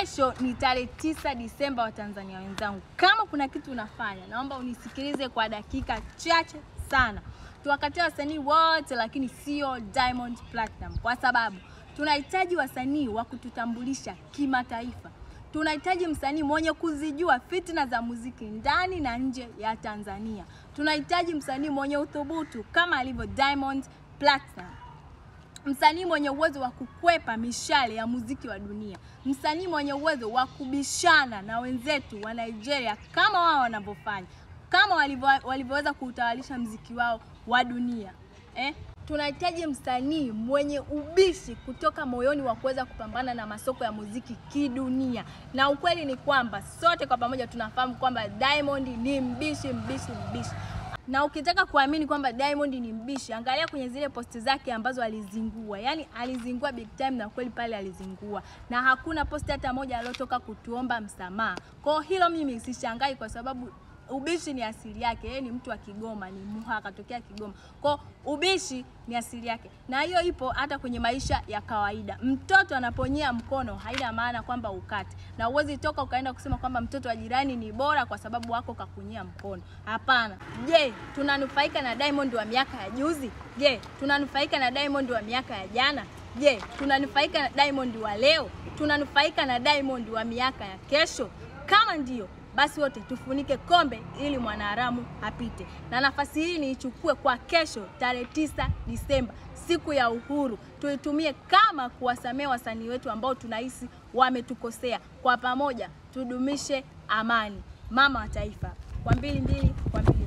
Kesho ni tarehe 9 Disemba wa Tanzania wenzangu. Kama kuna kitu unafanya, naomba unisikilize kwa dakika chache sana. Tuwakatie wasanii wote lakini sio Diamond Platinum, kwa sababu tunahitaji wasanii wa kututambulisha kimataifa. Tunahitaji msanii mwenye kuzijua fitna za muziki ndani na nje ya Tanzania. Tunahitaji msanii mwenye uthubutu kama alivyo Diamond Platinum. Msanii mwenye uwezo wa kukwepa mishale ya muziki wa dunia. Msanii mwenye uwezo wa kubishana na wenzetu wa Nigeria kama wao wanavyofanya, kama walivyoweza kuutawalisha muziki wao wa dunia. Tunahitaji msanii mwenye ubishi kutoka moyoni wa kuweza kupambana na masoko ya muziki kidunia. Na ukweli ni kwamba sote kwa pamoja tunafahamu kwamba Diamond ni mbishi, mbishi, mbishi. Na ukitaka kuamini kwamba Diamond ni mbishi, angalia kwenye zile posti zake ambazo alizingua. Yaani alizingua big time, na kweli pale alizingua. Na hakuna posti hata moja aliyotoka kutuomba msamaha. Kwa hilo mimi sishangai, kwa sababu ubishi ni asili yake. Yeye ni mtu wa Kigoma, ni Muha, akatokea Kigoma. Kwa ubishi ni asili yake. Na hiyo ipo hata kwenye maisha ya kawaida. Mtoto anaponyea mkono haina maana kwamba ukate. Na uwezi toka ukaenda kusema kwamba mtoto wa jirani ni bora kwa sababu wako kakunyea mkono. Hapana. Je, tunanufaika na Diamond wa miaka ya juzi? Je, tunanufaika na Diamond wa miaka ya jana? Je, tunanufaika na Diamond wa leo? Tunanufaika na Diamond wa miaka ya kesho? Kama ndio, basi wote tufunike kombe ili mwanaharamu apite. Na nafasi hii niichukue kwa kesho tarehe 9 Disemba, siku ya uhuru. Tuitumie kama kuwasamea wasanii wetu ambao tunahisi wametukosea. Kwa pamoja tudumishe amani. Mama wa taifa. Kwa 2 2 kwa 2.